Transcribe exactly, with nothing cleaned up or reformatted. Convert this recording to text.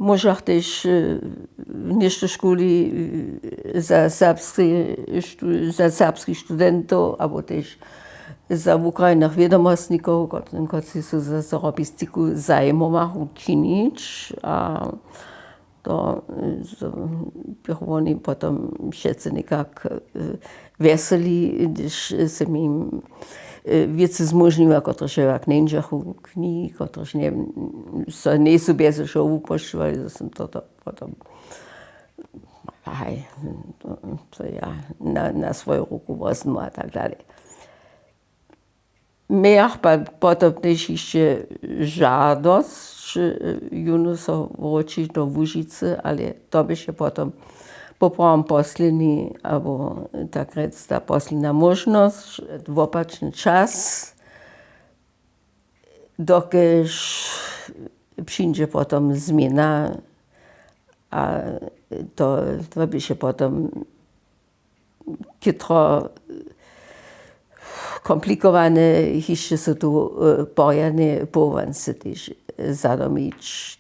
móžach tež něšto škuli za serbskich studentow abo tež za wukrajnych wědomostnikow, kotřiž su za seropistiku zajimowachu, činić. A to běchu woni potom wšetcy někak wjeseli, hdyž sym jim wěcy zmóžniła, kotrež je jak njeńdźechu, knihi, kotrež so njejsu bjeze wšow wupošćowali, zo sym toto potom haj, to ja na swoju ruku wozmu a tak dalej. Mějach pak potom tež hišće žadosć jónu so wróćić do Łužicy, ale to běše potom poprawom posledni abo tak rjec ta posledna móžnosć, wopačny čas, dokelž přińdźe potom změna. A to běše potom chytro komplikowane, hišće so tu porjadnje powołancy tež zadomić.